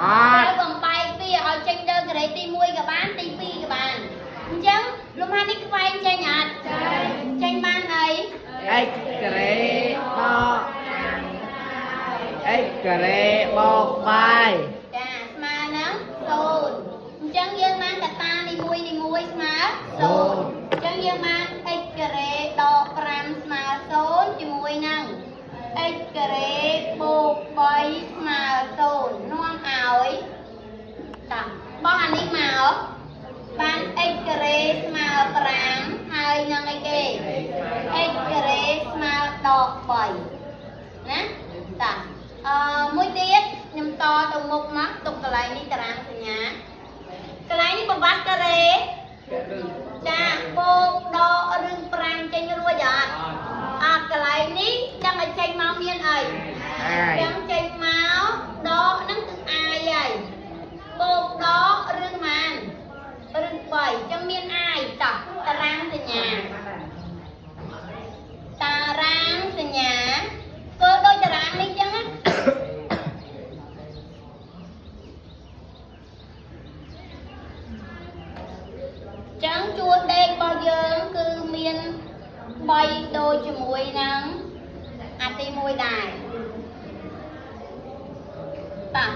អ ត្រូវ ត់ បំបែកវាឲ្យចេញលើការ៉េទី1ក៏បានទី2ក៏បានអញ្ចឹងលំហាត់នេះខ្វែងចេញអត់ចេញបានអី x ការ៉េដក x ការ៉េបូកបាយ ចាស្មើនឹង0អញ្ចឹងយើងបានកតានីមួយនីមួយស្មើ0អញ្ចឹងយើងបាន x ការ៉េដក5ស្មើ0ជាមួយនឹង x ការ៉េបូក3ស្មើ0នាំឲ្យតាបោះអានេះមកបាន x ការ៉េស្មើ5ហើយនឹងអីគេ x ការ៉េស្មើដក3ណាតាអឺមួយទៀតខ្ញុំតទៅមុខមកទុកកន្លែងនេះតារាងសញ្ញាកន្លែងនេះប្រវត្តិការ៉េចាបូកដកឬ5ចេញរួចអត់អត់កន្លែងនេះដឹងឲ្យចេញមកមានអី អាយ ចឹងចេញមកដកហ្នឹងគឺអាយហើយបូកដកឬម៉ានឬ3ចឹងមានអាយតោះតារាងសញ្ញាតារាងសញ្ញាធ្វើដូចតារាងនេះចឹងណាចឹងជួរដេករបស់យើងគឺមាន3ដូចជាមួយនឹងអាទី1ដែរ បាទ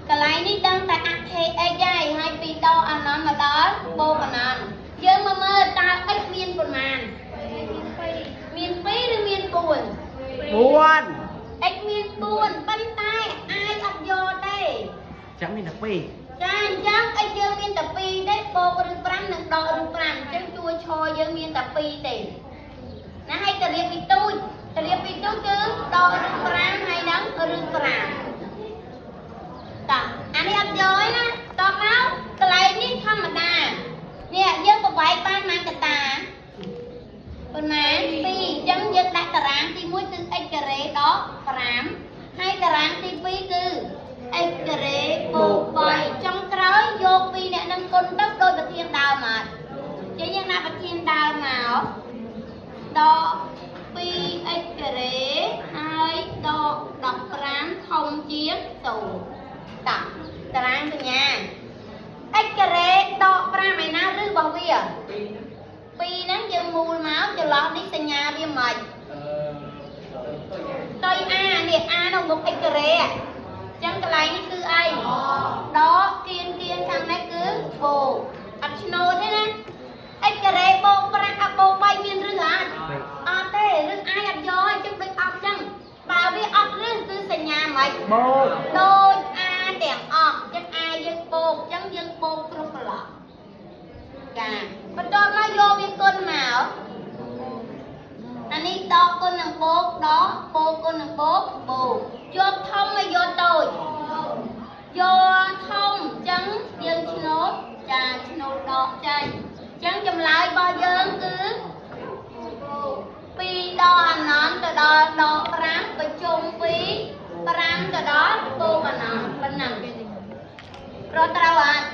កន្លែងនេះដឹងតែអថេ x ហើយហើយពីដកអនន្តមកដល់បូកអនន្តយើងមកមើលតើ x មានប៉ុន្មានមាន2ឬមាន4 4 x មាន4ប៉ុន្តែ i អត់យកទេ ចាំមានតែ2 ចាអញ្ចឹង x យើងមានតែ2ទេបូកឬ5និងដកឬ5អញ្ចឹងជួរឈរយើងមានតែ2ទេណាហើយតរៀបពីទូចតរៀបពីទូចគឺដកឬ5ហើយនឹងឬ5 តាអានេះអត់យកទេណាតមកកន្លែងនេះធម្មតានេះយើងប្របែកបានប៉ុន្មានកតាប៉ុន្មាន2អញ្ចឹងយើងដាក់តារាងទី1គឺ x ការ៉េដក5ហើយតារាងទី2គឺ x ការ៉េបូក3ចុងក្រោយយកពីរអ្នកនឹងគុណទៅដោយប្រធានដើមអត់ចឹងយើងដាក់ប្រធានដើមមកដក 2x ការ៉េហើយដក15ធំជាង0តោះតារាងសញ្ញា x ការ៉េដក5ឯណាឬរបស់វា2ហ្នឹងយើងមូលមកចន្លោះនេះសញ្ញាវាមិនតុយ a នេះ a នៅមុខ x ការ៉េអញ្ចឹងកន្លែងនេះគឺអីដកគៀនគៀនខាងនេះគឺបូកអត់ឆ្នោតទេណា x ការ៉េបូក5អបូក3មានឬអត់អត់ទេឬអាយអត់យកអញ្ចឹងដូចអត់អញ្ចឹងបើវាអត់ឬគឺសញ្ញាមិន បូក ដូច A ទាំងអស់អញ្ចឹង A យើងបូកអញ្ចឹងយើងបូកគ្រប់ប្រឡោះចាបន្ទាប់មកយកវាគុណមកអានេះដកគុណនឹងបូកដកបូកគុណនឹងបូកបូកយកធំមកយកតូចយកធំអញ្ចឹងយើងឆ្នោតចាឆ្នោតដកចេញអញ្ចឹងចម្លើយរបស់យើងគឺ2ដកអនន្តទៅដល់ដក5ប្រជុំ2 5ទៅដល់បូកអនន្តប៉ុណ្ណឹងរត់ត្រូវអត់